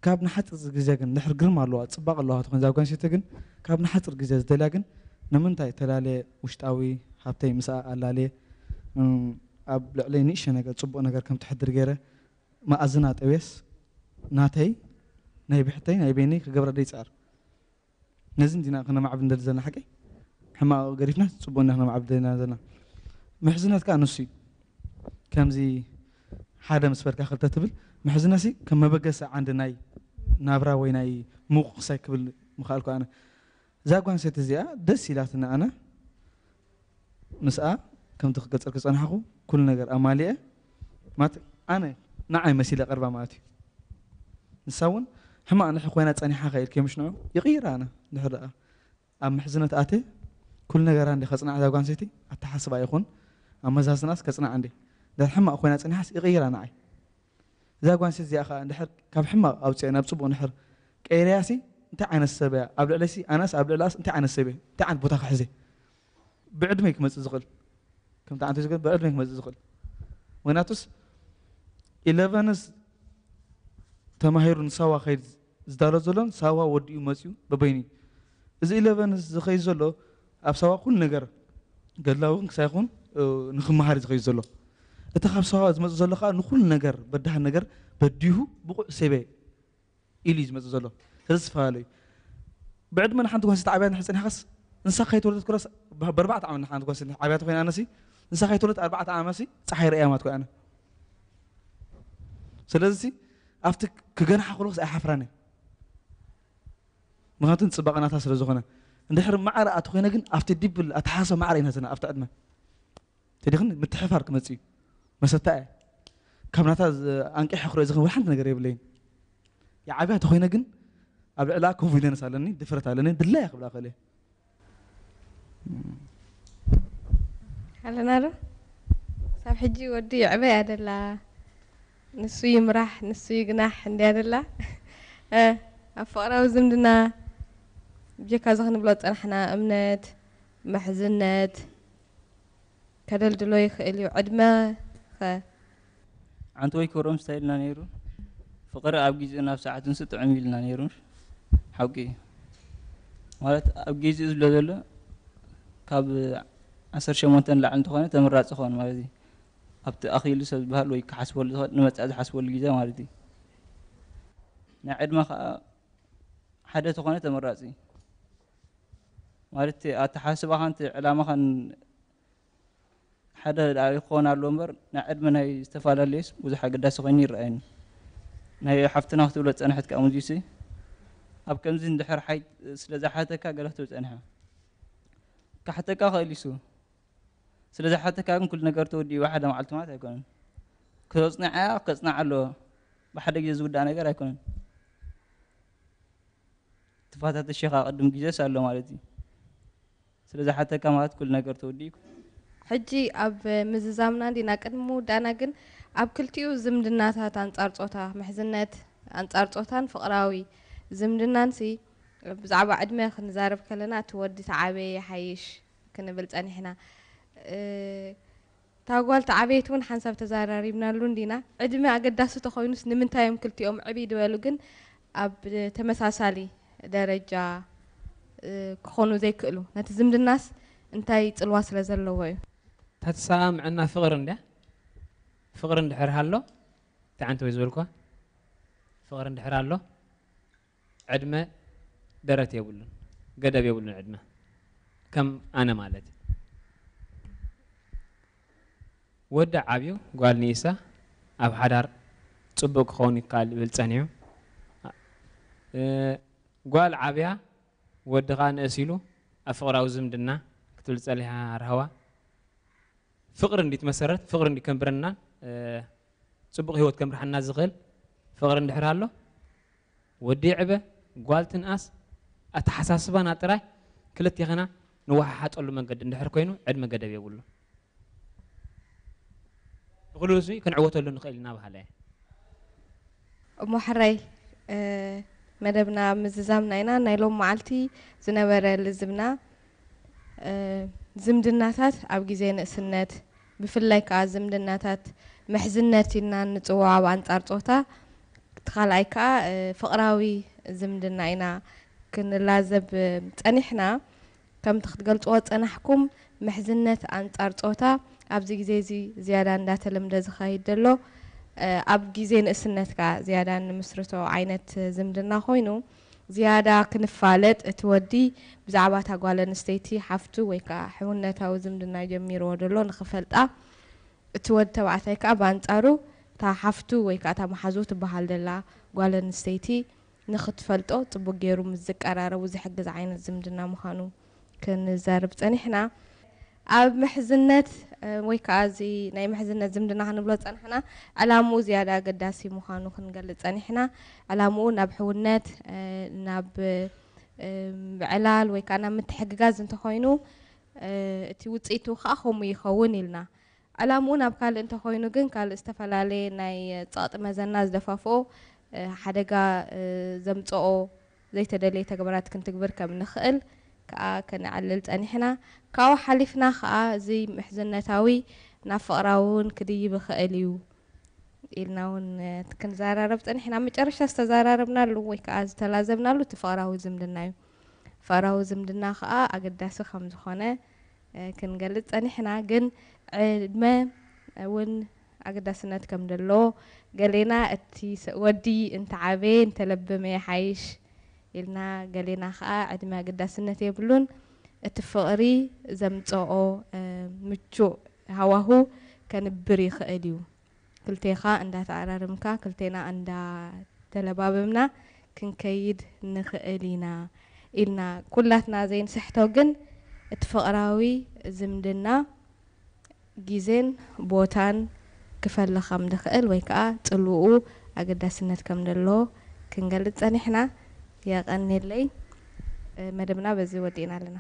ካብ ንሓፂር ግዜ ግን ድሕር ግርማ ኣለዋ ፅባቕ ኣለዋ ትኾን እዛ ጓል ኣንስተይቲ ግን ካብ ንሓፂር ግዜ ዝደልያ ግን ንምንታይ ተላለየ ውሽጣዊ ሃብተይ ምስኣ ኣላለየ ኣብ ልዕለይ ንእሽተ ነገር ፅቡቕ ነገር ከም ትሕድር ገይረ መኣዝና ጠብየስ ናተይ ናይ ብሕተይ ናይ በይነይ ክገብራ ደይፅዕር ነዚ እንዲና ክነማዕብል እንደሊ ዘለና ሓቀይ ሕማቕ ገዲፍና ፅቡቕ እንዲና ክነማዕብል ደሊና ዘለና ምሕዝነት ከዓ ንሱ እዩ ከምዚ ሓደ ምስ በልካ ክልተ ትብል ምሕዝነሲ ከም መበገሲ ዓንዲ ናይ ናብራ ወይ ናይ ምቁቕሳይ ክብል ምኽኣልኩ ኣነ እዛ ጓንሰት እዚኣ ደስ ኢላትና ኣነ ምስኣ ከምቲ ክገልፀልኪ ዝፀናሕኹ ኩሉ ነገር ኣማሊአ ማለት ኣነ ንዓይ መሲለ ቀርባ ማለት እዩ ንሳ እውን ሕማቕ ንሕ ኮይና ፀኒሓ ከ ኢልኪ ምሽ ንዑ ይቕይራ ኣነ ድሕር ደኣ ኣብ ምሕዝነት ኣትየ ኩሉ ነገራ እንዲ ከፅናዕ እዛ ጓንሰይቲ ኣተሓስባ ይኹን ኣመዛዝናስ ከፅናዕ እንዲ ድሕር ሕማቕ ኮይና ፀኒሓስ ይቕይራ ንዓይ እዛ ጓንሰይቲ እዚኣ ከዓ እንድሕር ካብ ሕማቕ ኣውፅአ ናብ ፅቡቕ እንድሕር ቀይረያሲ እንታይ ዓይነት ሰብ እያ ኣብ ልዕለይሲ ኣነስ ኣብ ልዕላስ እንታይ ዓይነት ሰብ እየ እንታይ ዓይነት ቦታ ክሕዘ ብዕድመይ ክመፅእ ዝኽእል ከምቲ ዓንተ ዝገ ብዕድመይ ክመፅእ ዝኽእል ምክንያቱስ ኢለቨንስ ተማሂሩ ንሳዋ ከይድ ዝዳሎ ዘሎን ሳዋ ወዲኡ መፅኡ በበይኑ እዩ እዚ ኢለቨንስ ዝኸይድ ዘሎ ኣብ ሳዋ ኩሉ ነገር ገድላዊ ክሳይኹን ንክመሃር እዩ ዝኸይድ ዘሎ እቲ ካብ ሳዋ ዝመፅእ ዘሎ ከዓ ንኩሉ ነገር በዳህ ነገር በዲሁ ብቑዕ ሰበ ኢሉ እዩ ዝመፅእ ዘሎ ስለዚ ዝተፈላለዩ ብዕድመ ንሓንቲ ጓል ኣንስተይቲ ዓብያ እንድሕር ፀኒሕካስ ንሳ ከይተወለደት ክሎስ ብኣርባዕተ ዓመት ንሓንቲ ጓል ኣንስተይቲ ዓብያ ተኮይና ኣነሲ ንሳ ከይተወለደት ኣርባዕተ ዓመትሲ ፀሓይ ርእያ ማለት ኮይነ ስለዚ ኣብቲ ክገንሓ ከለኩስ ኣይሓፍራን እየ ምክንያቱ ንፅባቐ ናታ ስለ ዝኾነ እንድሕር ማዕረ ኣቲ ኮይነ ግን ኣብቲ ዲብል ኣተሓሳሰብ ማዕረ ኢና ዘለና ኣብቲ ዕድመ ተዲኽን ምትሕፋር ክመፅእ እዩ መሰታ እያ ካብ ናታ ኣንቂሐ ክሪኦ ዝኽእል ሓንቲ ነገር የብለይን ይዓብያ ተኾይነ ግን ኣብ ልዕላ ኮንፊደንስ ኣለኒ ድፍረት ኣለኒ ድላያ ክብላ ክእል ኣለና ዶ ሳብ ሕጂ ወዲ ይዕበያ ደላ ንሱ ይምራሕ ንሱ ይግናሕ እንድያ ደላ ኣብ ፍቕራዊ ዝምድና ብጀካ እዚ ክንብሎ ዝፀናሕና እምነት ምሕዝነት ከደልድሎ ይኽእል እዩ። ዕድመ ኸ? ዓንተ ወይ ክብሮም ስታይ ኢልና ነይሩ። ፍቕሪ ኣብ ጊዜኡን ኣብ ሰዓቱንስ ጥዑም እዩ ኢልና ነይሩ። ሓቂ እዩ። ማለት ኣብ ጊዜኡ ዝብሎ ዘሎ ካብ ዓሰርተ ሸሞንተ ንላዕሊ እንተኾነ ተመራፂ ክኾን ማለት እዩ። ኣብቲ ኣኺሉ ሰብ ዝበሃል ወይ ክሓስበሉ ዝኽእል ንመፃኢ ዝሓስበሉ ግዜ ማለት እዩ። ናይ ዕድመ ከዓ ሓደ ተኾነ ተመራጺ ማለት ኣተሓስባኻን እቲ ዕላማኻን ሓደ ደኣ ይኾን ኣሎ እምበር ናይ ዕድመ ናይ ዝተፈላለየስ ብዙሕ ኣገዳሲ ኮይኑ ይረኣየኒ። ናይ ሓፍትና ክትብሎ ዝጸንሐት ከኣ ሙዚሲ ኣብ ከምዚ እንድሕር ሓይ ስለ ዝሓተካ ገለ ክትብል ጸኒሐ። ክሓተካ ክእል ይሱ። ስለ ዝሓተካ ግን ኩሉ ነገር ተወዲኡ ሓደ መዓልቲ ማለት ኣይኮነን። ከጽንዓ ከጽንዓ ኣለዎ። ብሓደ ግዜ ዝውዳእ ነገር ኣይኮነን። ትፋታተሽ ኢኻ ቅድም ግዜስ ኣሎ ማለት እዩ። ስለ ዝሓተካ ማለት ኩሉ ነገር ተወዲኡ። ሕጂ ኣብ ምዝዛምና እንዲና ቅድሚ ምውዳእና ግን ኣብ ክልቲኡ ዝምድናታት ኣንጻር ጾታ፣ ምሕዝነት ኣንጻር ጾታን ፍቕራዊ ዝምድናንሲ ብዛዕባ ዕድመ ክንዛረብ ከለና እቲ ወዲ ተዓበየ ይሓይሽ ክንብል ጸኒሕና። እ፣ እታ ጓል ተዓበየት እውን ሓንሳብ ተዘራሪብናሉ እንዲና። ዕድመ ኣገዳሲ ተኾይኑስ ንምንታይ እዮም ክልቲኦም ዕብይ ዝበሉ ግን ኣብ ተመሳሳሊ ደረጃ፣ እ፣ ክኾኑ ዘይክእሉ? ነቲ ዝምድናስ እንታይ ጽልዋ ስለ ዘለዎ እዩ? እታ ትሰማምዐና ፍቕሪ እንድያ። ፍቕሪ እንድሕር ሃሎ፣ እንታይ ዓይነት ወይ ዝበልኳ? ፍቕሪ እንድሕር ሃሎ፣ ዕድመ ደረት የብሉን፣ ገደብ የብሉን ዕድመ። ከም ኣነ ማለት እዩ። ወዲ ዓብዩ ጓል ንኢሳ ኣብ ሓዳር ጽቡቕ ክኸውን ይከኣል ይብል ጸኒሑ። እ፣ ጓል ዓብያ ወድኻ ንእስ ኢሉ ኣብ ፍቕራዊ ዝምድና ክትብል ጸሊሓ ራህዋ። ፍቕሪ እንዲ ትመሰረት፣ ፍቕሪ እንዲ ከንብረናን፣ እ፣ ጽቡቕ ህይወት ከምርሓና ዝኽእል ፍቕሪ እንድሕር ኣሎ፣ ወዲ ይዕበ፣ ጓል ትንኣስ፣ ኣተሓሳስባና ጥራይ ክልቴኽና ንወሓሓጠሉ መንገዲ እንድሕር ኮይኑ ዕድመ ገደብ የብሉን። ብኹሉ ህዝቢ ክንዕወተሉ ንኽእል ኢና በሃላይ። እሞ ሕራይ፣ እ፣ መደብና ኣብ ምዝዛምና ኢና። ናይ ሎም መዓልቲ ዝነበረ ልዝብና፣ እ፣ ዝምድናታት ኣብ ግዜ ንእስነት፣ ብፍላይ ከኣ ዝምድናታት ምሕዝነት ኢልና ንጽውዖ ኣብ ኣንጻር ጾታ፣ እቲ ካልኣይ ከኣ፣ እ፣ ፍቕራዊ ዝምድና ኢና ክንላዘብ ጸኒሕና። ከምቲ ክትገልጽዎ ጸናሕኩም፣ ምሕዝነት ኣንጻር ጾታ ኣብዚ ግዜ እዚ ዝያዳ እንዳተለምደ ዝኸይድ ዘሎ፣ እ፣ ኣብ ግዜ ንእስነት ከኣ ዝያዳ ንምስርቶ ዓይነት ዝምድና ኮይኑ፣ ዝያዳ ክንፋለጥ፣ እቲ ወዲ ብዛዕባ እታ ጓል ኣንስተይቲ ሓፍቱ ወይ ከኣ ሕውነታዊ ዝምድና ጀሚርዎ ዘሎ ንኽፈልጣ፣ እቲ ወዲ ተባዕታይ ከኣ ብኣንጻሩ እታ ሓፍቱ ወይ ከኣ እታ መሓዙ ትበሃል ዘላ ጓል ኣንስተይቲ ንኽትፈልጦ ጽቡቅ ገይሩ ምስ ዝቀራረቡ ዝሕግዝ ዓይነት ዝምድና ምዃኑ ክንዛረብ ጸኒሕና። ኣብ ምሕዝነት፣ እ፣ ወይ ከኣ እዚ ናይ ምሕዝነት ዝምድና ክንብሎ ጸናሕና፣ ዕላምኡ ዝያዳ ኣገዳሲ ምዃኑ ክንገልጽ ጸኒሕና። ዕላምኡ ናብ ሕውነት፣ እ፣ ናብ፣ እ፣ ምዕላል ወይ ከኣ ናብ ምትሕግጋዝ እንተኾይኑ፣ እ፣ እቲ ውጽኢቱ ከኣ ከምኡ ይኸውን ኢልና። ዕላምኡ ናብ ካልእ እንተኾይኑ ግን፣ ካልእ ዝተፈላለየ ናይ ጸቕጢ መዘና ዝደፋፍኦ፣ እ፣ ሓደጋ፣ እ፣ ዘምጽኦ ዘይተደለየ ተግባራት ክንትግብር ከም ንኽእል ከኣ ከነዕልል ጸኒሕና። ካብኡ ሓሊፍና ከኣ እዚ ምሕዝነታዊ ናብ ፍቕራዊ እውን ክድይብ ይኽእል እዩ ኢልና እውን፣ እ፣ ክንዘራረብ ጸኒሕና። ኣብ መጨረሻ ዝተዘራረብናሉ ወይ ከኣ ዝተላዘብናሉ እቲ ፍቕራዊ ዝምድና እዩ። ፍቕራዊ ዝምድና ከኣ ኣገዳሲ ከም ዝኾነ፣ እ፣ ክንገልጽ ጸኒሕና። ግን ዕድመ እውን ኣገዳስነት ከም ዘለዎ፣ ገሌና እቲ ሰ-፣ ወዲ እንተዓበየ እንተለበመ ይሓይሽ ኢልና፣ ገሌና ከኣ ዕድመ ኣገዳስነት የብሉን፣ እቲ ፍቕሪ ዘምጽኦ፣ እ፣ ምቹእ ሃዋሁ ከንብር ይኽእል እዩ። ክልቴኻ እንዳተኣራረምካ፣ ክልቴና እንዳተለባበምና ክንከይድ ንኽእል ኢና ኢልና ኩላትና ዘይንስሕቶ ግን፣ እቲ ፍቕራዊ ዝምድና ግዜን ቦታን ክፈሊ ከም ዝኽእል ወይ ከኣ ጽልውኡ ኣገዳስነት ከም ዘለዎ ክንገልጽ ጸኒሕና። የቐንየለይ። መደብና በዚ ወዲእና ኣለና።